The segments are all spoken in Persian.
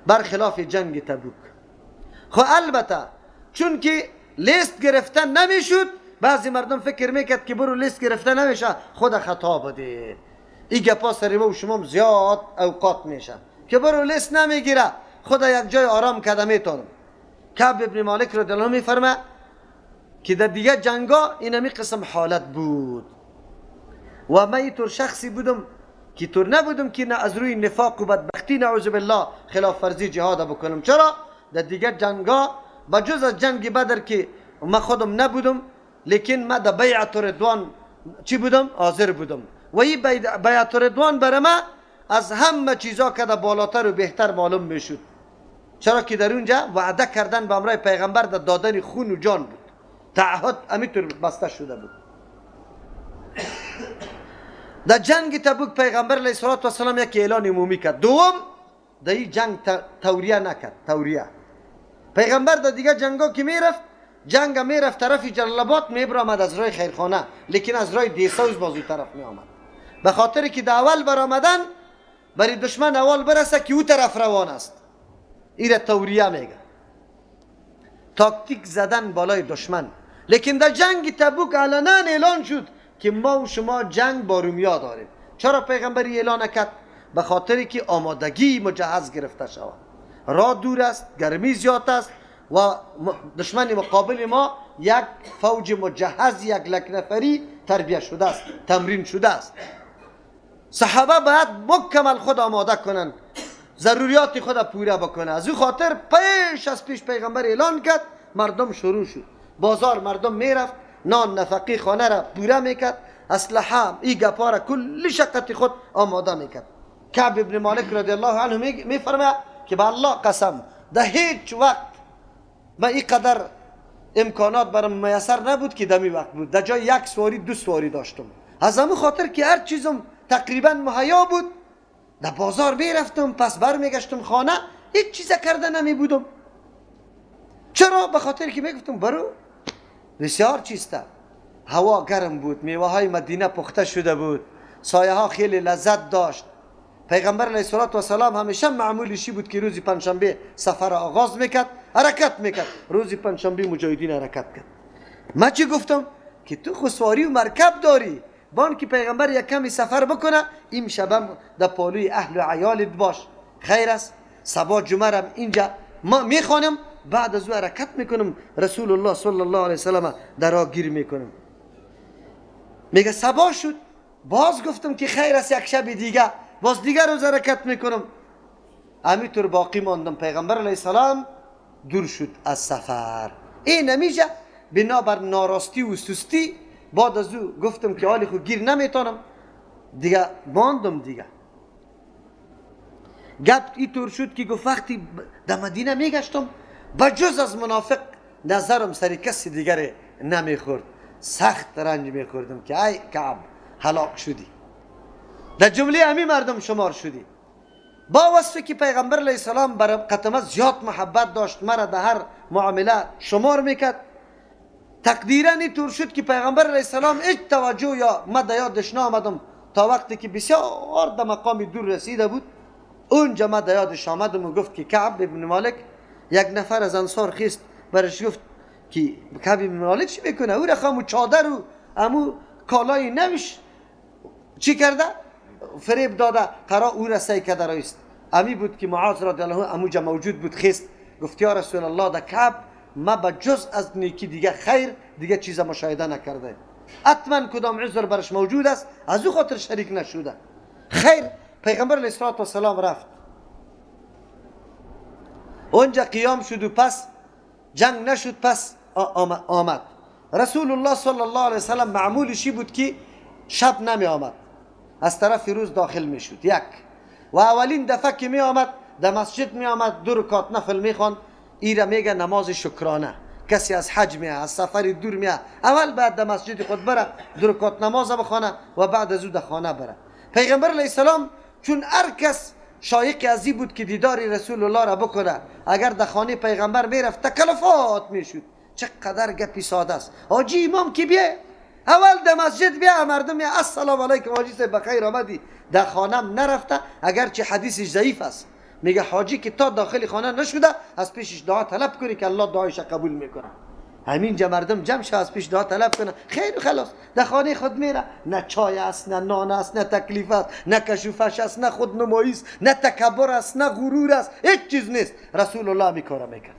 برخلاف جنگ تبوک. خب البته چون که لیست گرفتن نمیشد، بعضی مردم فکر میکرد که برو لیست گرفته نمیشه، خود خطا بوده. این گپا سری و شما زیاد اوقات میشه که برو لیست نمیگیره، خود یک جای آرام کده میتونم. کعب ابن مالک رضی الله عنه میفرمه که در دیگه جنگا اینمی قسم حالت بود و من اینطور شخصی بودم که طور نبودم که نه از روی نفاق و بدبختی نعوذ بالله خلاف فرضی جهاد بکنم. چرا؟ در دیگه جنگا بجز از جنگ بدر که من خودم نبودم، لیکن من در بیعت رضوان چی بودم؟ حاضر بودم و این بیعت رضوان برای من از همه چیزا که در بالاتر و بهتر معلوم میشد، چرا که در اونجا وعده کردن به امرای پیغمبر در دادن خون و جان بود، تعهد همینطور بسته شده بود. در جنگ تبوک پیغمبر علیه الصلاة والسلام یک اعلان عمومی کرد. دوم در این جنگ توریه نکرد. توریه پیغمبر در دیگه جنگا که میرفت، جنگ میرفت طرف جلال آباد میبرآمد از راه خیرخانه، لیکن از راه دیسوز باز اون طرف میآمد، به خاطر که در اول برآمدن برای دشمن اول برسه که او طرف روان است. ایره توریه میگه، تاکتیک زدن بالای دشمن. لیکن در جنگ تبوک علنا اعلان شد که ما و شما جنگ با رومیا داریم. چرا پیغمبری اعلان کرد؟ به خاطر که آمادگی مجهز گرفته شود. راه دور است، گرمی زیاد است و دشمن مقابل ما یک فوج مجهز یک لک نفری تربیه شده است، تمرین شده است. صحابه باید مکمل خود آماده کنند، ضروریات خود پوره بکنه. از او خاطر پیش از پیش پیغمبر اعلان کرد، مردم شروع شد. بازار مردم میرفت، نان نفقی خانه را پوره میکرد، اسلحه ای گپا را کل شقت خود آماده میکرد. کعب ابن مالک رضی الله عنه میفرماید که به الله قسم در هیچ وقت ما اینقدر امکانات برام میسر نبود که دمی وقت بود. در جای یک سواری دو سواری داشتم، از همون خاطر که هر چیزم تقریبا مهیا بود، در بازار میرفتم پس برمیگشتم خانه، هیچ چیز کرده نمی بودم. چرا؟ به خاطر که میگفتم برو بسیار چیسته، هوا گرم بود، میوه های مدینه پخته شده بود، سایه ها خیلی لذت داشت. پیغمبر علیه الصلاة والسلام همیشه معمولشی بود که روز پنجشنبه سفر آغاز میکرد، حرکت میکرد. روز پنجشنبه مجاهدین حرکت کرد. من چی گفتم؟ که تو خسواری و مرکب داری، بان که پیغمبر یک کمی سفر بکنه، این شبم در پالوی اهل و عیالت باش، خیر است. صبا جمعه رم اینجا ما میخوانم، بعد از او حرکت میکنم، رسول الله صلی الله علیه وسلم در راه گیر میکنم. میگه صبا شد، باز گفتم که خیر است، یک شب دیگه باز دیگر روز حرکت میکنم. همینطور باقی ماندم. پیغمبر علیه السلام دور شد از سفر. این نمیشه بنابر ناراستی و سستی. بعد از او گفتم که حالی خود گیر نمیتونم دیگه، ماندم دیگه. گپ اینطور شد که گفت وقتی در مدینه میگشتم بجز از منافق نظرم سر کسی دیگر نمیخورد، سخت رنج میخوردم که ای کعب هلاک شدی، در جمله همی مردم شمار شدی. با وصفی که پیغمبر علیه السلام بر قطمه زیاد محبت داشت، مرا در هر معامله شمار میکرد. تقدیراً اینطور شد که پیغمبر علیه السلام هیچ توجه یا ما در یادش نآمدم تا وقتی که بسیار در مقام دور رسیده بود. اونجا ما در یادش آمدم و گفت که کعب ابن مالک، یک نفر از انصار خیست برش گفت که کعب ابن مالک چی میکنه؟ او رقم چادر و امو کالای نوش چی کرده؟ فریب داده، قرار او را سعی کرده رایست. امی بود که معاذ رضی الله عنه اموجا موجود بود، خیست گفت یا رسول الله در کعب ما به جز از نیکی دیگه خیر دیگه چیز مشاهده نکرده، حتما کدام عذر برش موجود است، از او خاطر شریک نشده. خیر، پیغمبر علیه الصلاة والسلام رفت اونجا قیام شد و پس جنگ نشد، پس آمد رسول الله صلی الله علیه وسلم. معمولشی بود که شب نمی آمد، از طرف روز داخل می شد. یک و اولین دفعه که می آمد در مسجد می آمد، دو رکعت نفل می خواند. ایره میگه نماز شکرانه. کسی از حج میه، از سفر دور میه، اول بعد در مسجد خود بره دو رکعت نماز بخوانه و بعد از او در خانه بره. پیغمبر علیه السلام چون هر کس شایق ازی بود که دیدار رسول الله را بکنه، اگر در خانه پیغمبر میرفت تکلفات میشد. چقدر گپی ساده است. حاجی امام کی بیه اول در مسجد بیا، مردم یا السلام علیکم حاجی صاحب بخیر آمدی، در خانم نرفته، اگرچه حدیثش ضعیف است. میگه حاجی که تا داخل خانه نشده از پیشش دعا طلب کنی که الله دعایش قبول میکنه. همینجا مردم جمع شه از پیش دعا طلب کنه، خیر و خلاص در خانه خود میره، نه چای است، نه نان است، نه تکلیف است، نه کشوفش است، نه خودنمایی است، نه تکبر است، نه غرور است، هیچ چیز نیست. رسول الله می کارا میکرد.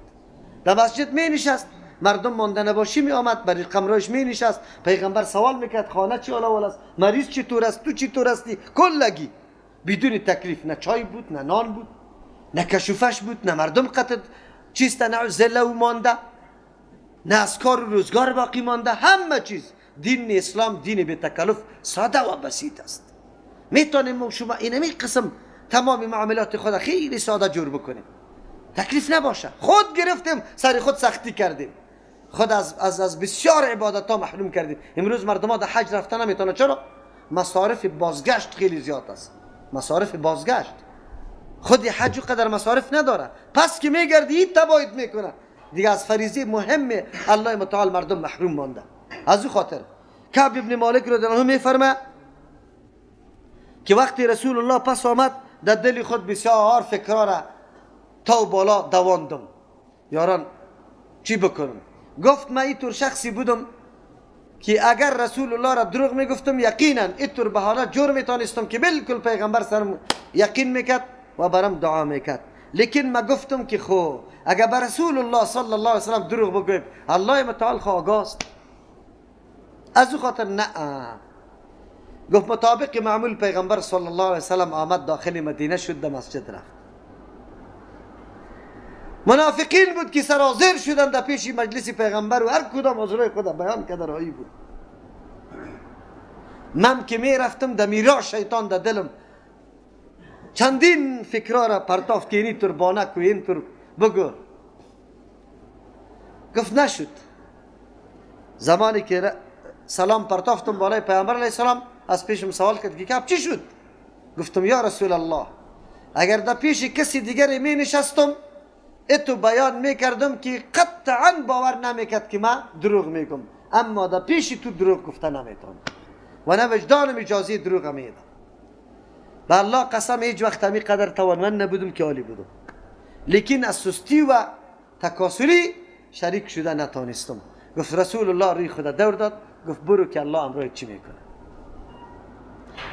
در مسجد می نشست، مردم مانده نباشی می آمد، برای قمرایش می نشست، پیغمبر سوال میکرد خانه چی حال است، مریض چطور است، تو چطور هستی، کلگی بدون تکلیف، نه چای بود، نه نان بود، نه کشوفش بود، نه مردم قطع چیست، نه زله و مانده، نه از کار و روزگار باقی مانده، همه چیز. دین اسلام دین به تکلف، ساده و بسیط است. میتونیم شما اینمی قسم تمام معاملات خود خیلی ساده جور بکنیم، تکلیف نباشه. خود گرفتیم سر خود سختی کردیم، خود از بسیار عبادت ها محروم کردیم. امروز مردم ها در حج رفتن نمیتونه. چرا؟ مصارف بازگشت خیلی زیاد است. مصارف بازگشت خود حج قدر مصارف نداره، پس که میگردی این تباید میکنه دیگه. از فریضه مهم الله متعال مردم محروم مانده. از او خاطر کعب ابن مالک رضی الله عنه میفرمه که وقتی رسول الله پس آمد در دل خود بسیار فکرها را تا بالا دواندم، یاران چی بکنم؟ گفت من اینطور شخصی بودم که اگر رسول الله را دروغ میگفتم یقینا اینطور بهانه جور میتونستم که بالکل پیغمبر سرم یقین میکرد و برام دعا میکرد. لیکن ما گفتم که خو اگر بر رسول الله صلی الله علیه وسلم دروغ بگویم الله متعال خو آگاست. از او خاطر نه. گفت مطابق معمول پیغمبر صلی الله علیه وسلم آمد داخل مدینه شد، در مسجد رفت. منافقین بود که سرازیر شدن در پیش مجلس پیغمبر و هر کدام از روی خود بیان کرده رایی بود. من که می رفتم در میرا شیطان در دلم چندین فکرها را پرتافت که اینی طور بانک و این طور بگو. گفت نشد. زمانی که سلام پرتافتم بالای پیامبر علیه السلام از پیشم سوال کرد که کعب چی شد؟ گفتم یا رسول الله اگر در پیش کسی دیگری می نشستم اتو بیان میکردم که قطعا باور نمیکرد که من دروغ میگم، اما در پیش تو دروغ گفته نمیتونم و نه وجدانم اجازه دروغ میده. به الله قسم هیچ وقت همی قدر توانمند نبودم که عالی بودم، لیکن از سستی و تکاسلی شریک شده نتانستم. گفت رسول الله روی خود دور داد، گفت برو که الله امروی چی میکنه.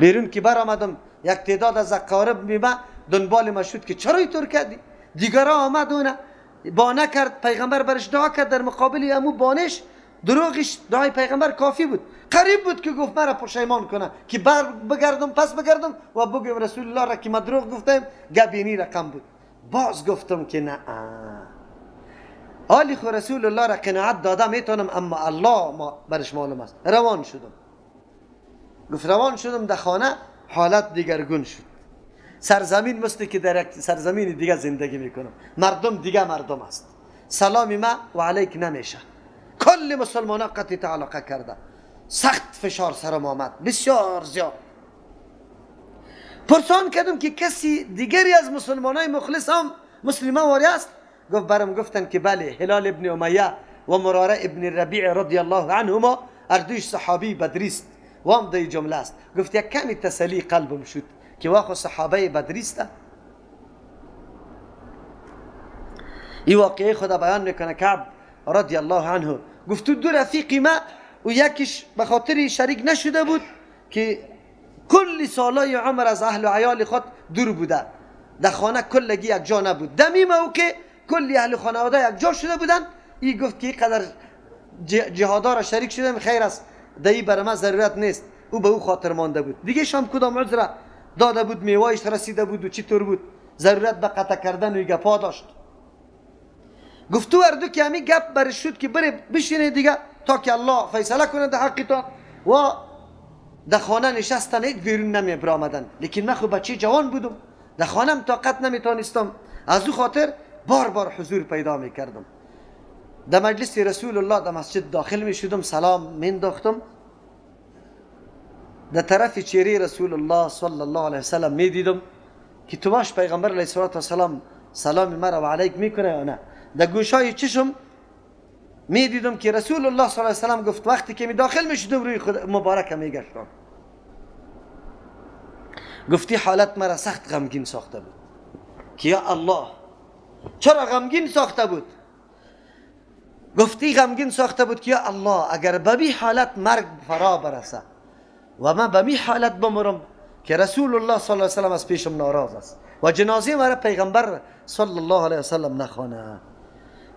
بیرون که برآمدم یک تعداد از اقارب میمه دنبال ما شد که چرا اینطور کردی؟ دیگرا آمد اونه بانه کرد، پیغمبر برش دعا کرد، در مقابل امو بانش دروغش دعای پیغمبر کافی بود. قریب بود که گفت مرا پشیمان کنه که بر بگردم پس بگردم و بگم رسول الله را که ما دروغ گفتم، گبینی رقم بود. باز گفتم که نه، حالی خو رسول الله را قناعت داده میتونم، اما الله ما برش معلوم است. روان شدم. گفت روان شدم در خانه حالت دیگرگون شد. سرزمین مثل که در یک سرزمین دیگه زندگی میکنم، مردم دیگه مردم است، سلام ما و علیک نمیشه. کل مسلمان ها قطعی تعلقه کرده، سخت فشار سرم آمد بسیار زیاد. پرسان کردم که کسی دیگری از مسلمان های مخلص هم مسلمان واری است؟ گفت برم گفتن که بله، هلال ابن امیه و مراره ابن ربیع رضی الله عنهما اردوش صحابی بدریست و هم دی جمله است. گفت یک کمی تسلی قلبم شد که واخو صحابه بدریست. این واقعه خدا بیان میکنه کعب رضی الله عنه. گفت دو رفیقی ما و یکیش به خاطر شریک نشده بود که کل سالای عمر از اهل و عیال خود دور بوده، در خانه کلگی یک جا نبود. دمیم او که کلی اهل خانواده یک جا شده بودن، ای گفت که قدر جهادا را شریک شدم خیر است، دایی برای من ضرورت نیست. او به او خاطر مانده بود دیگه. شام کدام عذر داده بود، میوایش رسیده بود و چطور بود، ضرورت به قطع کردن و گپا داشت. گفت تو اردو که همی گپ برش شد که بره بشینه دیگه تا که الله فیصله کنه در حقتان. و در خانه نشستن، هیچ بیرون نمی برآمدن. لیکن من خب بچه جوان بودم، در خانم طاقت نمیتونستم، از او خاطر بار بار حضور پیدا میکردم. در مجلس رسول الله در مسجد داخل میشدم، سلام مینداختم، در طرف چهره رسول الله صلی الله علیه وسلم میدیدم که تو باش پیغمبر علیه الصلاة والسلام سلام مرا و علیک میکنه یا نه. در گوشای چشم میدیدم که رسول الله صلی الله علیه وسلم گفت وقتی که می داخل میشدم روی خود مبارک میگشتم. گفتی حالت مرا سخت غمگین ساخته بود. که یا الله. چرا غمگین ساخته بود؟ گفتی غمگین ساخته بود که یا الله اگر به می حالت مرگ فرا برسه و من به می حالت بمرم که رسول الله صلی الله علیه وسلم از پیشم ناراض است و جنازه مرا پیغمبر صلی الله علیه وسلم نخوانه،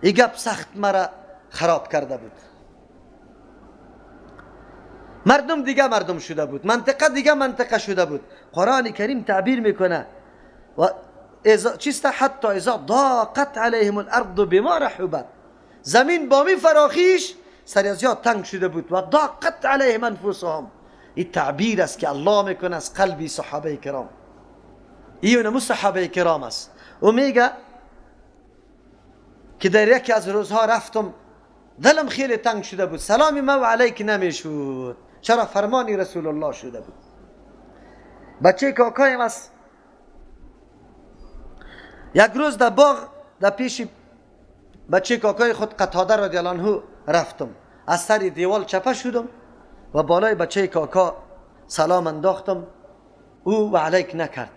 این گپ سخت مرا خراب کرده بود. مردم دیگه مردم شده بود، منطقه دیگه منطقه شده بود. قرآن کریم تعبیر میکنه و چیست؟ حتی اذا ضاقت علیهم الارض بما رحبت، زمین با می فراخیش سر از یاد تنگ شده بود و ضاقت علیهم انفسهم. این تعبیر است که الله میکنه از قلبی صحابه کرام. این صحابه کرام است. و میگه که در یکی از روزها رفتم، دلم خیلی تنگ شده بود، سلام ما و علیک نمیشد. چرا؟ فرمانی رسول الله شده بود. بچه کاکایم است، یک روز در باغ در پیش بچه کاکای خود قتاده رضی الله عنه رفتم، از سر دیوال چپه شدم و بالای بچه کاکا سلام انداختم، او و علیک نکرد.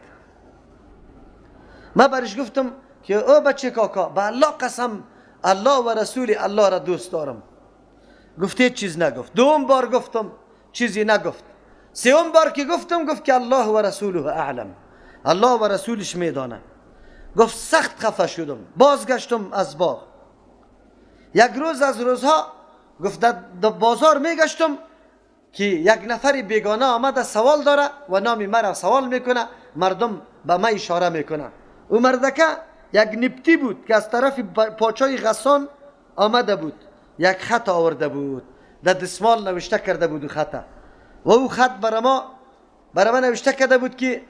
من برش گفتم که او بچه کاکا، به الله قسم الله و رسول الله را دوست دارم. گفت هیچ چیز نگفت. دوم بار گفتم چیزی نگفت. سوم بار که گفتم گفت که الله و رسوله اعلم، الله و رسولش میدانه. گفت سخت خفه شدم، بازگشتم از باغ. یک روز از روزها گفت در بازار میگشتم که یک نفر بیگانه آمده سوال داره و نامی مرا سوال میکنه، مردم به من اشاره میکنه. او مردکه یک نبتی بود که از طرف پاچای غسان آمده بود، یک خط آورده بود، در دستمال نوشته کرده بود خط، و او خط برای ما نوشته کرده بود که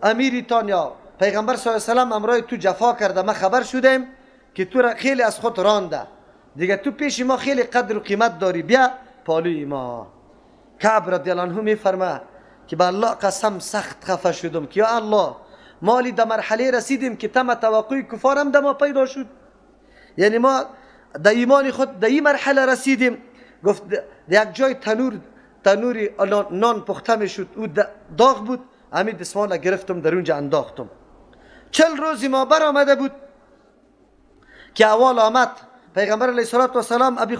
امیریتان یا پیغمبر صلی الله علیه و سلم امرای تو جفا کرده، ما خبر شدیم که تو را خیلی از خود رانده، دیگه تو پیش ما خیلی قدر و قیمت داری، بیا پالوی ما. کعب رضی الله عنه میفرمه که به الله قسم سخت خفه شدم که یا الله مالی در مرحله رسیدیم که تم توقع کفارم در ما پیدا شد، یعنی ما در ایمان خود در این مرحله رسیدیم. گفت یک جای تنوری نان پخته میشد، او داغ بود، همین دستمال گرفتم در اونجا انداختم. 40 روزی ما بر آمده بود که اول آمد پیغمبر علیه الصلاة والسلام ابی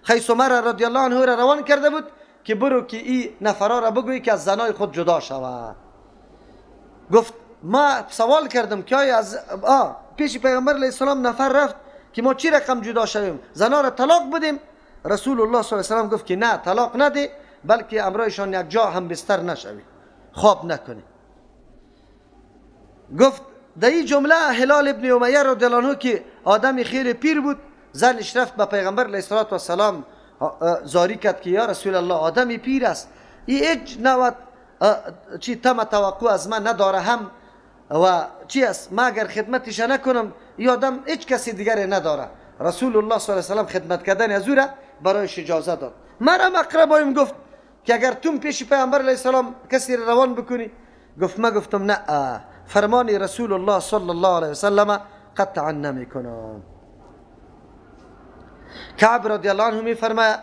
خیسمه رضی الله عنه را روان کرده بود که برو که این نفرا را بگویی که از زنای خود جدا شود. گفت ما سوال کردم که آیا از پیش پیغمبر علیه السلام نفر رفت که ما چی رقم جدا شویم، زنا را طلاق بدیم؟ رسول الله صلی الله علیه و سلم گفت که نه، طلاق نده، بلکه امرایشان یک جا هم بستر نشوی، خواب نکنی. گفت در این جمله هلال ابن امیه رضی الله عنه که آدم خیلی پیر بود، زنش رفت به پیغمبر علیه الصلاة والسلام زاری کرد که یا رسول الله آدمی پیر است، این هیچ نوع چی تم توقع از من نداره هم و چی است، ما اگر خدمتش نکنم این آدم هیچ کسی دیگری نداره. رسول الله صلی الله علیه و سلم خدمت کردن از او را برایش اجازه داد. مرا اقربایم گفت که اگر تو پیش پیامبر علیه السلام کسی را روان بکنی، گفت ما گفتم نه، فرمان رسول الله صلی الله علیه و سلم قطعا نمیکنم. کعب رضی الله عنه میفرماید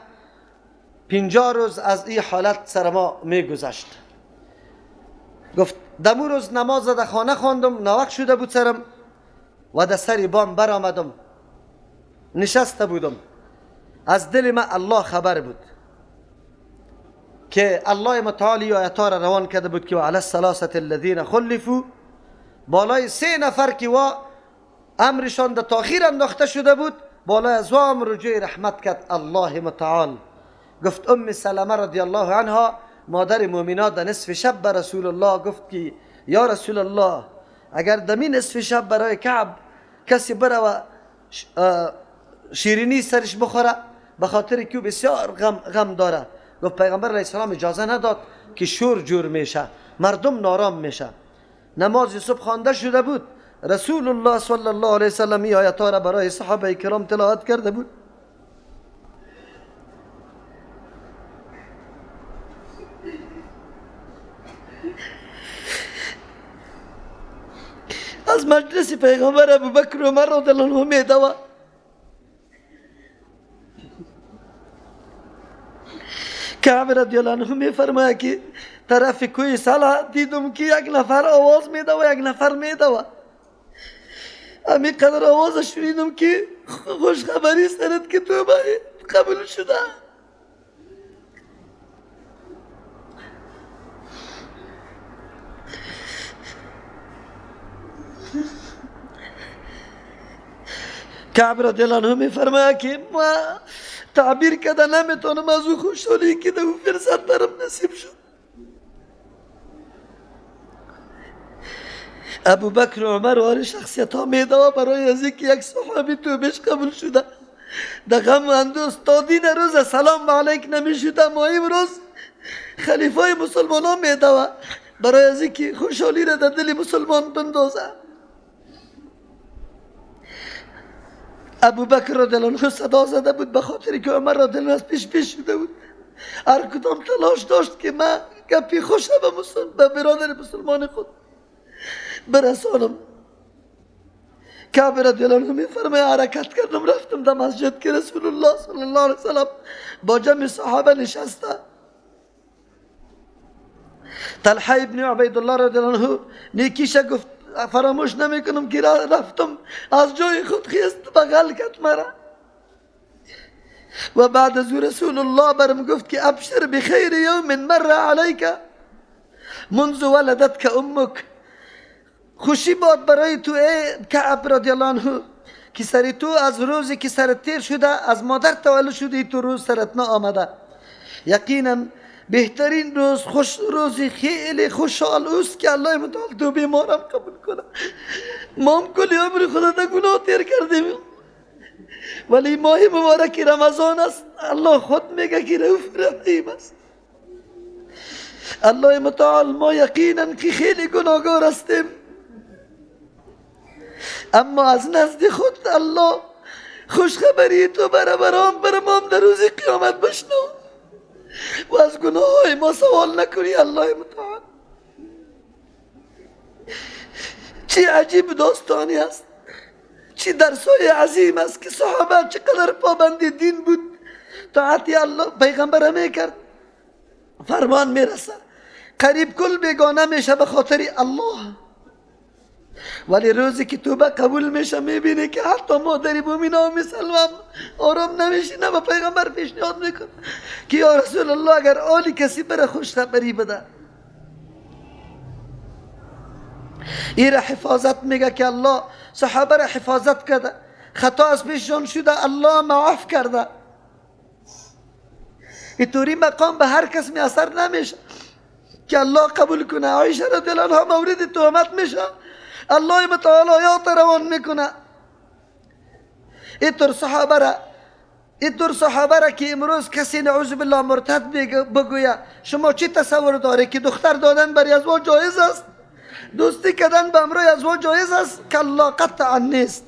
50 روز از این حالت سر ما میگذشت. گفت دمو روز نماز در خانه خواندم، نوق شده بود سرم و در سر بام برآمدم، نشسته بودم، از دل من الله خبر بود که الله متعالی آیت‌ها را روان کرده بود که و علی الثلاثة الذین خلفوا، بالای 3 نفر که وا امرشان در تاخیر انداخته شده بود، بالای از وا امر رجوع رحمت کرد الله متعال. گفت ام سلمه رضی الله عنها مادر مؤمنات در نصف شب به رسول الله گفت که یا رسول الله اگر دمی نصف شب برای کعب کسی بره و شیرینی سرش بخوره، به خاطر که بسیار غم داره. گفت پیغمبر علیه السلام اجازه نداد که شور جور میشه، مردم نارام میشه. نماز صبح خوانده شده بود، رسول الله صلی الله علیه وسلم این آیات را برای صحابه کرام تلاوت کرده بود. از مجلس پیغمبر ابوبکر و عمر رضی الله عنهم میدوه. کعب رضی الله عنه میفرماید که طرف کوی سلا دیدم که یک نفر آواز میده و یک نفر میده و امی قدر آواز شنیدم که خوش خبری سرت که توبه قبول شده. کعب رضی الله عنه میفرماید که ما تعبیر کده نمیتونم از او خوشحالی که در او فرصت برم نصیب شد. ابو بکر و عمر و آن شخصیت ها میده برای از اینکه یک صحابی توبهش قبول شده در غم و اندوز تا دین روز سلام علیک نمیشده. ما امروز خلیفه مسلمان ها میده برای از اینکه خوشحالی را در دل مسلمان بندازه. ابو بکر رضی الله عنه صدا زده بود به خاطر که عمر رضی الله عنه پیش شده بود. هر کدام تلاش داشت که من گپی خوش به برادر مسلمان خود برسانم. کعب رضی الله عنه میفرماید حرکت کردم رفتم در مسجد که رسول الله صلی الله علیه وسلم با جمع صحابه نشسته. طلحه ابن عبیدالله رضی الله عنه نیکیش گفت فراموش نمیکنم که رفتم از جای خود خیست بغل کرد مرا و بعد از رسول الله برم گفت که ابشر بخیر یوم مر علیک منذ ولدتک امک. خوشی باد برای تو ای کعب رضی الله عنه که سر تو از روزی که سرت تیر شده از مادر تولد شده تو روز سرت نه آمده. یقینا بهترین روز خوش روزی خیلی خوشحال اوست که الله متعال توبه ما را قبول کنه. ما هم کلی عمر خدا در گناه تیر کردیم ولی ماه مبارک رمضان است. الله خود میگه که رؤوف رحیم است. الله متعال ما یقینا که خیلی گناهگار هستیم اما از نزد خود الله خوشخبری تو برابرام برمام در روز قیامت بشنو و از گناه های ما سوال نکنی. الله متعال چی عجیب داستانی است، چی درسای عظیم است که صحابه چقدر پابند دین بود، طاعت الله پیغمبر میکرد، فرمان میرسه قریب کل بیگانه میشه به خاطر الله، ولی روزی که توبه قبول میشه میبینه که حتی مادر مومنا مسلمان آرام نمیشینه و پیغمبر پیشنهاد میکنه که یا رسول الله اگر آلی کسی بره خوش خبری بده. ای را حفاظت میگه که الله صحابه را حفاظت کرده، خطا از پیششان شده الله معاف کرده. اینطوری مقام به هر کس می اثر نمیشه که الله قبول کنه. عایشه رضی الله عنها مورد تهمت میشه، الله متعال آیات روان میکنه. اینطور صحابه را که امروز کسی نعوذ بالله مرتد بگویه شما چی تصور داره که دختر دادن برای ازواج جایز است، دوستی کردن به امروی ازواج جایز است؟ کلا قطعا نیست.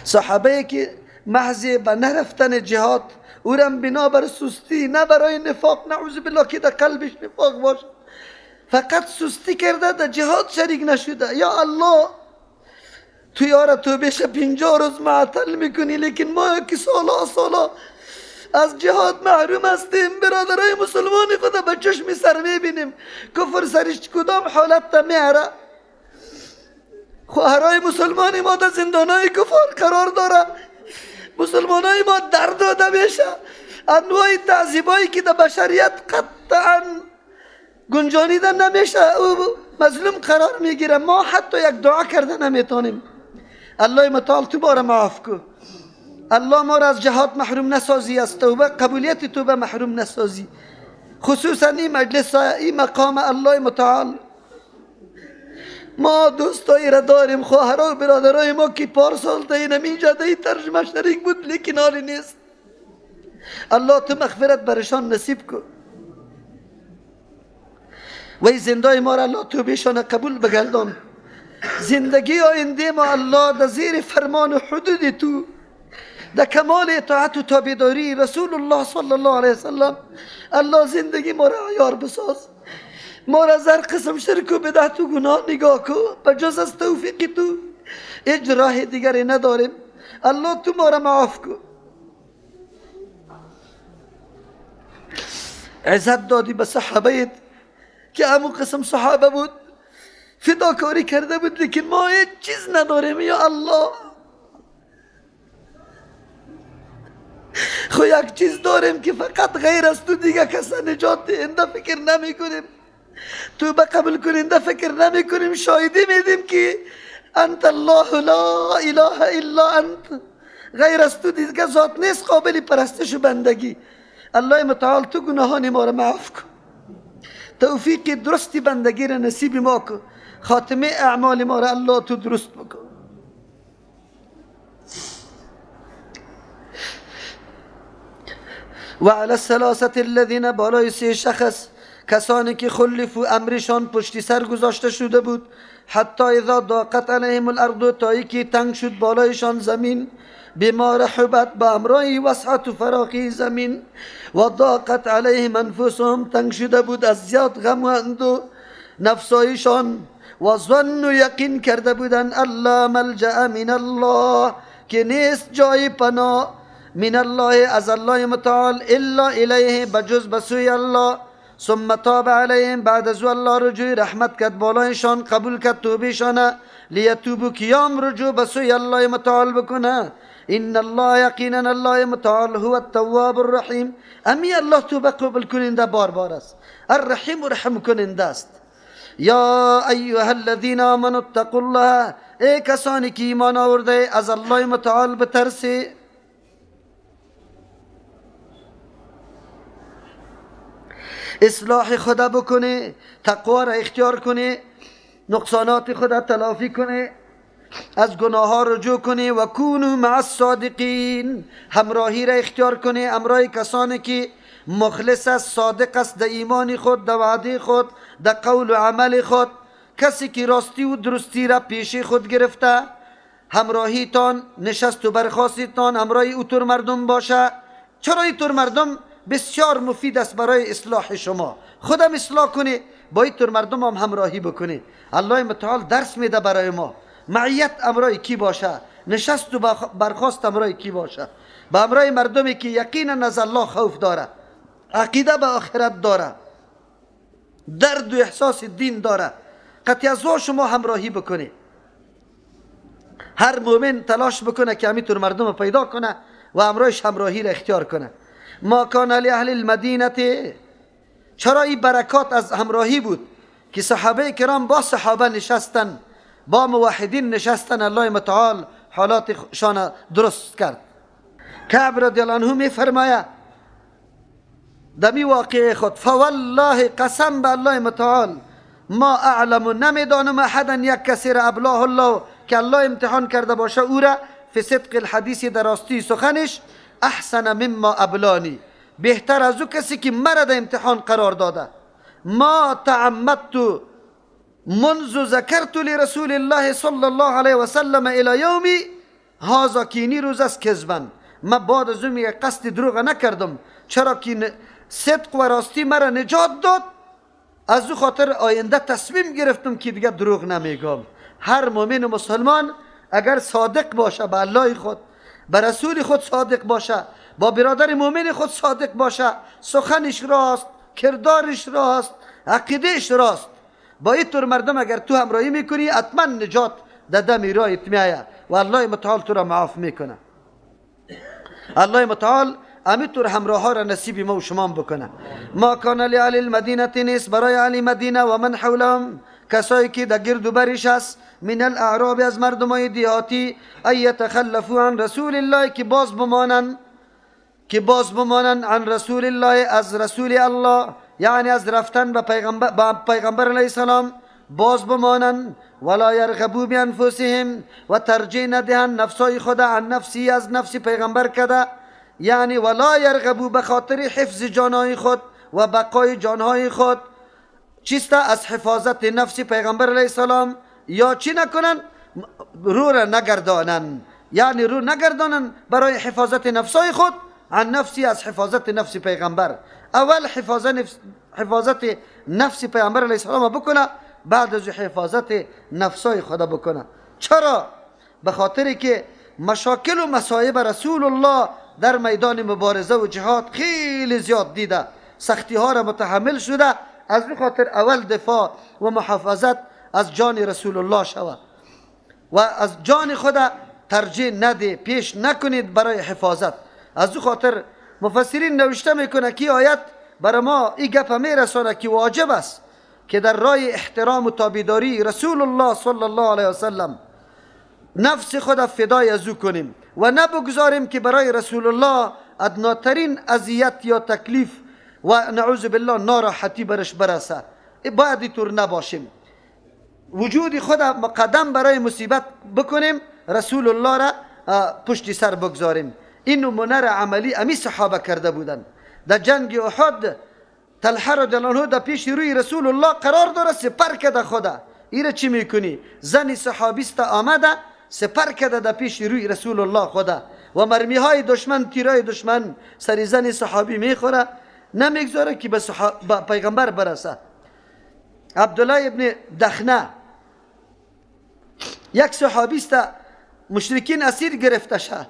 صحابه که محض به نرفتن جهاد اورم بنا بر سستی، نه برای نفاق نعوذ بالله که در قلبش نفاق باشه، فقط سستی کرده در جهاد شریک نشده. یا الله تو یارا تو بشه 50 روز معطل میکنی، لیکن ما که سالا سالا از جهاد محروم هستیم، برادرای مسلمان خود به چشم سر میبینیم کفر سرش کدام حالت تا میاره. خواهرای مسلمان ما در زندانای کفار قرار داره، مسلمانای ما در داده میشه، انواع تعذیبایی که در بشریت قطعا گنجانیده نمیشه او مظلوم قرار میگیره. ما حتی یک دعا کرده نمیتونیم. الله متعال تو باره معاف کو، الله ما را از جهاد محروم نسازی، از توبه قبولیت توبه محروم نسازی، خصوصا این مجلس این مقام. الله متعال ما دوستایی را داریم، خواهرها و برادرای ما که پارسال تا اینجا در این ترجمه شریک بود لیکن حالی نیست. الله تو مغفرت برشان نصیب کو و این زندای ما را الله توبهشان قبول بگردان. زندگی آینده ما الله در زیر فرمان و حدود تو، در کمال اطاعت و تابعداری رسول الله صلی الله علیه وسلم الله زندگی ما را عیار بساز. ما را از هر قسم شرک و بدعت و گناه نگاه کو، به جز از توفیق تو هیچ راه دیگری نداریم. الله تو ما را معاف کو. عزت دادی به صحابه که همون قسم صحابه بود، فداکاری کرده بود، لیکن ما هیچ چیز نداریم یا الله. خو یک چیز داریم که فقط غیر از تو دیگه کس نجات دهنده فکر نمی کنیم، توبه قبول کننده فکر نمی کنیم. شاهدی میدیم که انت الله لا اله الا انت، غیر از تو دیگه ذات نیست قابل پرستش و بندگی. الله متعال تو گناهان ما را معاف کن، توفیق درستی بندگی را نصیب ما کن، خاتمه اعمال ما را الله تو درست بکن. و علی الثلاثة الذین، بالای سه شخص کسانی که خلفوا امرشان پشتی سر گذاشته شده بود، حتی اذا ضاقت علیهم الارض، تا که تنگ شد بالایشان زمین، بما رحبت، با امرای وسعت و فراخی زمین، و ضاقت علیهم انفسهم، تنگ شده بود از زیاد غم و اندو نفسایشان، و ظنوا، یقین کرده بودن، الله ملجأ من الله، که نیست جای پناه، من الله، از الله متعال، الا الیه، بجز بسوی الله. ثم تاب علیهم، بعد از الله رجوع رحمت کرد بالایشان، قبول کرد توبهشان، لیتوبوا، قیام رجوع بسوی الله متعال بکنه. ان الله، یقینا الله متعال، هو التواب الرحیم، امی الله توبه قبول کننده بار بار است، الرحیم رحم کننده است. یا ایها الذین آمنوا اتقوا الله، ای کسانی که ایمان آورده از الله متعال بترسی. اصلاح خدا بکنه، تقوا را اختیار کنه، نقصانات خدا تلافی کنه، از گناه ها رجوع کنه، و کونوا مع الصادقین، همراهی را اختیار کنه، همراه کسانی که مخلص است، صادق است در ایمان خود، در وعده خود، در قول و عمل خود. کسی که راستی و درستی را پیش خود گرفته، همراهیتان، نشست و برخاستتان همراه اوتر مردم باشه. چرا اینطور مردم بسیار مفید است برای اصلاح شما؟ خودم اصلاح کنی، با اینطور مردم هم همراهی بکنی. الله متعال درس میده برای ما، معیت امرای کی باشه، نشست و برخاست امرای کی باشه، با امرای مردمی که یقینا از الله خوف داره، عقیده به آخرت داره، درد و احساس دین داره، قطعی از شما همراهی بکنی. هر مؤمن تلاش بکنه که همینطور مردم رو پیدا کنه و امرایش همراهی را اختیار کنه. ما کان لاهل المدینه، چرا این برکات از همراهی بود که صحابه کرام با صحابه نشستن، با موحدین نشستن، الله متعال حالاتشان درست کرد. کعب رضی الله عنه می فرماید دمی واقع خود، فوالله، قسم به الله متعال، ما اعلم، نمیدانم، احدا، یک کسی را، ابلاه الله، که الله امتحان کرده باشه او را، فی صدق الحدیث، در راستی سخنش، احسن مما ابلانی، بهتر از او کسی که مرا در امتحان قرار داده. ما تعمدت منذ ذکرت لرسول الله صلی الله علیه وسلم الى یومی هذا، کینی روز است کذبا، ما بعد از اون قصد دروغ نکردم، چرا که صدق و راستی مرا نجات داد، از او خاطر آینده تصمیم گرفتم که دیگه دروغ نمیگم. هر مؤمن و مسلمان اگر صادق باشه به الله خود، به رسول خود صادق باشه، با برادر مؤمن خود صادق باشه، سخنش راست، کردارش راست، عقیدهش راست، با اینطور مردم اگر تو همراهی میکنی، حتما نجات در دم رایت میآید و الله متعال تو را معاف میکنه. الله متعال همینطور همراه ها را نصیب ما و شما بکنه. ما کان لاهل المدینه، نیست برای اهل مدینه، و من حولهم، کسایی که در گرد و برش است، من الاعراب، از مردمای دیهاتی، ای یتخلفوا عن رسول الله، که باز بمانند، که باز بمانند، عن رسول الله، از رسول الله، یعنی از رفتن به پیغمبر علیه السلام باز بمانند، ولا یرغبوا بانفسهم، و ترجیح ندهند نفسای خود، عن نفسی، از نفس پیغمبر کده، یعنی ولا یرغبوا، به خاطر حفظ جانهای خود و بقای جانهای خود، چیست؟ از حفاظت نفس پیغمبر علیه السلام، یا چی نکنن؟ رو را نگردانن، یعنی رو نگردانن برای حفاظت نفسای خود، عن نفسی، از حفاظت نفس پیغمبر. اول حفاظت نفس پیغمبر علیه السلام بکنه، بعد از حفاظت نفسای خدا بکنه. چرا؟ به خاطر که مشاکل و مصائب رسول الله در میدان مبارزه و جهاد خیلی زیاد دیده. سختی ها را متحمل شده. از این خاطر اول دفاع و محافظت از جان رسول الله شود و از جان خود ترجیح نده، پیش نکنید برای حفاظت. از او خاطر مفسرین نوشته میکنه که آیت برای ما این گپ میرسانه که واجب است که در راه احترام و تابعداری رسول الله صلی الله علیه وسلم نفس خود فدای از او کنیم و نبگذاریم که برای رسول الله ادناترین اذیت یا تکلیف و نعوذ بالله ناراحتی برش برسه. باید اینطور نباشیم، وجود خود مقدم برای مصیبت بکنیم، رسول الله را پشت سر بگذاریم. این نمونه عملی امی صحابه کرده بودند. در جنگ احد طلحه رضی الله عنه در پیش روی رسول الله قرار داره، سپر کرده خدا. ایره چی میکنی؟ زن صحابیست آمده سپر کرده در پیش روی رسول الله خدا و مرمی های دشمن، تیرای دشمن سر زن صحابی میخوره، نمیگذاره که به پیغمبر برسه. عبدالله ابن دخنه یک صحابیست، مشرکین اسیر گرفته شه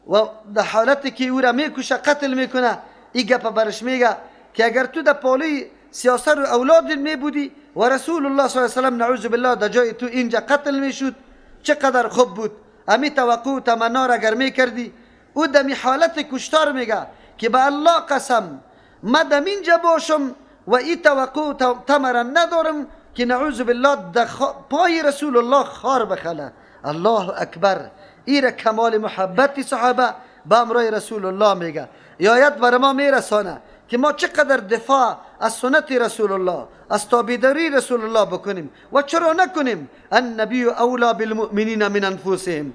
و در حالتی که او را میکشه، قتل میکنه، این گپ برش میگه که اگر تو در پالوی سیاست و اولاد می بودی و رسول الله صلی الله علیه وسلم نعوذ بالله در جای تو اینجا قتل میشد چقدر خوب بود. امی توقع و تمنا را اگر میکردی. او دمی حالت کشتار میگه که به الله قسم ما دم اینجا باشم و این توقع و تمنا ندارم که نعوذ بالله در پای رسول الله خار بخله. الله اکبر. ایره کمال محبت صحابه با امرای رسول الله میگه. آیت بر ما میرسانه که ما چقدر دفاع از سنت رسول الله، از تابعداری رسول الله بکنیم و چرا نکنیم. النبی اولی بالمؤمنین من انفسهم.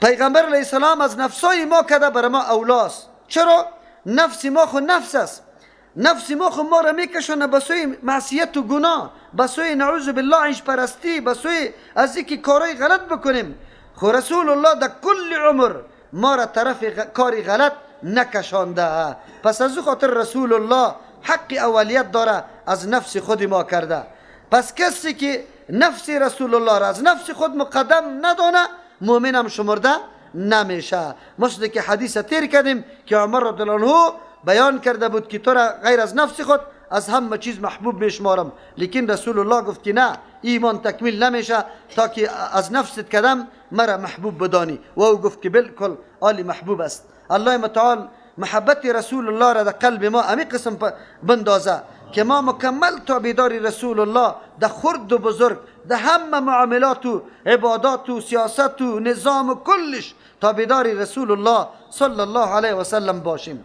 پیغمبر علیه السلام از نفسای ما کده بر ما اولاست. چرا؟ نفس ما خو نفس است، نفس ما خو ما را میکشونه به سوی معصیت و گناه، به سوی نعوذ بالله عیش پرستی، به سوی از اینکه کارای غلط بکنیم. خو رسول الله در کل عمر ما را طرف کاری غلط نکشانده. پس از او خاطر رسول الله حق اولیت داره از نفس خود ما کرده. پس کسی که نفس رسول الله را از نفس خود مقدم ندانه مؤمنم شمرده نمیشه. مثل که حدیث تیر کردیم که عمر رضی الله عنه بیان کرده بود که تو را غیر از نفس خود از همه چیز محبوب میشمارم، لیکن رسول الله گفت که نه، ایمان تکمیل نمیشه تا که از نفست کدم مرا محبوب بدانی. و او گفت که بالکل آلی محبوب است. الله متعال محبت رسول الله را در قلب ما امی قسم بندازه که ما مکمل تابعدار رسول الله در خرد و بزرگ، در همه معاملات و عبادات و سیاست و نظام و کلش تابعدار رسول الله صلی الله علیه و سلم باشیم.